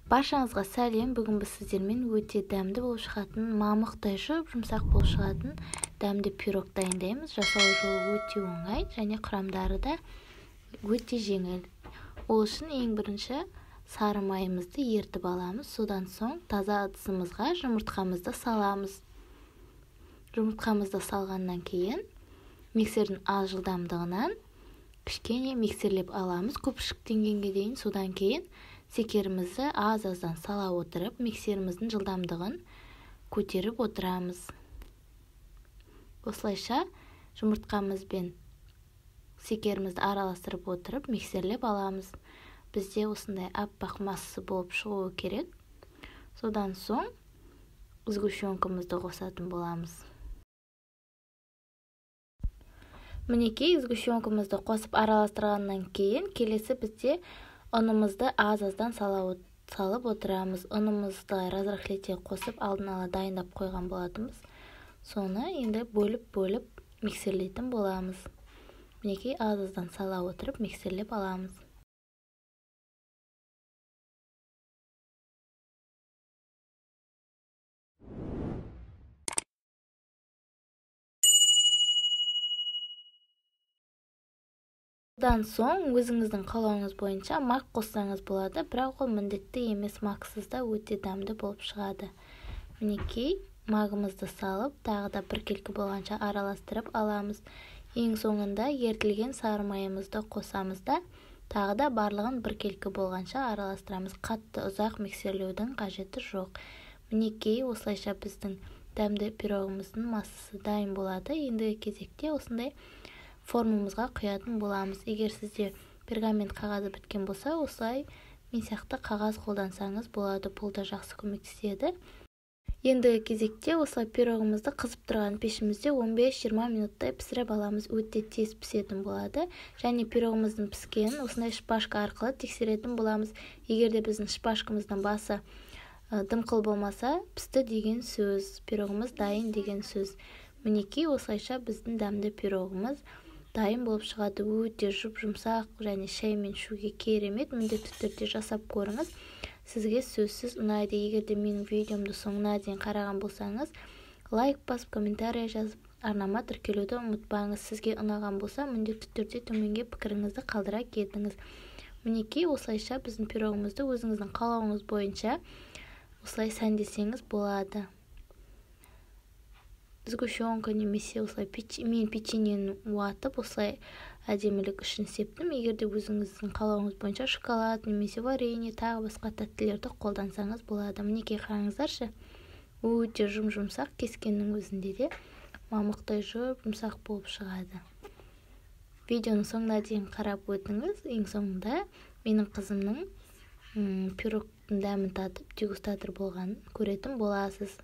Баршаңызға сәлем. Бүгін біз сіздермен өте дәмді болып шығатын, мамықтай жұп-жұмсақ болып шығатын дәмді пирог дайындаймыз. Жасау жолы өте оңай және құрамдары да өте жеңіл. Ол үшін ең бірінші сары майымызды ерітіп аламыз. Содан соң таза ыдысымызға жұмыртқамызды саламыз. Жұмыртқамызды салғаннан кейін миксердің аз жылдамдығынан кішкене миксерлеп аламыз көпіршіктенгенге дейін. Содан кейін секерімізді аз-аздан сала отырып, миксеріміздің жылдамдығын көтеріп отырамыз. Осылайша жұмыртқамыз бен секерімізді араластырып отырып, миксерлеп аламыз. Бізде осындай аппақ массасы болып шығуы керек. Содан соң сгущенкамызды қосатын боламыз. Мінекей, сгущенкамызды қосып араластырғаннан кейін келесі бізде ұнымызды аз-аздан салып отырамыз. Ұнымызды разрыхлитель қосып алдын ала дайындап қойған болатынбыз. Соны енді бөліп-бөліп миксерлейтін боламыз. Мінекей, аз-аздан сала отырып миксерлеп аламыз. Одан соң өзіңіздің қалауыңыз бойынша мак қоссаңыз болады, бірақ ол міндетті емес, максыз да өте дәмді болып шығады. Мінекей, магымызды салып, тағы да біркелкі болғанша араластырып аламыз. Ең соңында ерітілген сары майымызды қосамыз да, тағы да барлығын біркелкі болғанша араластырамыз. Қатты ұзақ миксерлеудің қажеті жоқ. Мінекей, осылайша біздің дәмді пирогымыздың массасы дайын болады. Ендігі кезекте осындай формамызға құятын боламыз. Егер сізде пергамент қағазы біткен болса, осылай мен сияқты қағаз қолдансаңыз болады. Бұл да жақсы көмектеседі. Ендігі кезекте осылай пирогымызды қызып тұрған пешімізде 15-20 минуттай пісіріп аламыз. Өте тез пісетін болады. Және пирогымыздың піскенін осындай шпажка арқылы тексеретін боламыз. Егер де біздің шпажкамыздың басы дымқыл болмаса, пісті деген сөз, пирогымыз дайын деген сөз. Мінекей, осылайша біздің дәмді пирогымыз дайын болып шығады. Өте жұп-жұмсақ және шаймен ішуге керемет. Міндетті түрде жасап көріңіз. Сізге сөзсіз ұнайды. Егер де менің видеомды соңына дейін қараған болсаңыз, лайк басып, комментарий жазып, арнама тіркелуді ұмытпаңыз. Сізге ұнаған болса, міндетті түрде төменге пікіріңізді қалдыра кетіңіз. Мінекей, осылайша біздің пирогымызды өзіңіздің қалауыңыз бойынша осылай сәндесеңіз болады. Сгущенка немесе осылай мен печеньені уатып, осылай әдемілік үшін септім. Егер де өзіңіздің қалауыңыз бойынша шоколад немесе варенье, тағы басқа тәттілерді қолдансаңыз болады. Мінекей, қараңыздаршы, өте жұм-жұмсақ, кескеннің өзінде де мамықтай жұп-жұмсақ болып шығады. Видеоның соңына дейін қарап өтіңіз. Ең соңында менің қызымның пирогтың дәмін татып, дегустатор болғанын көретін боласыз.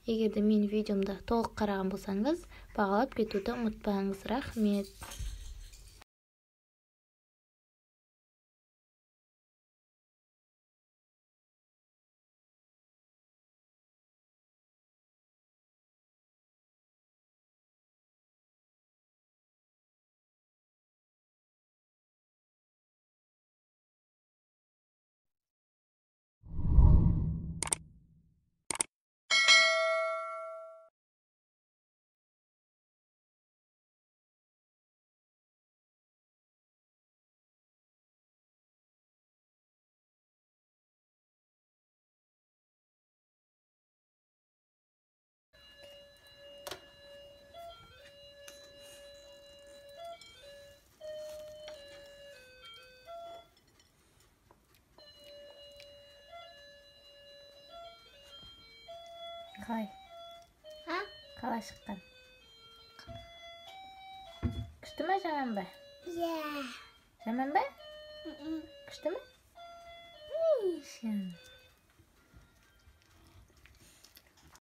Егер де менің видеомды толық қараған болсаңыз, бағалап кетуді ұмытпаңыз. Рахмет. Қалай? А? Қалай шыққан? Күшті ме, жаман ба? Иә. Жаман ба? Күшті ме?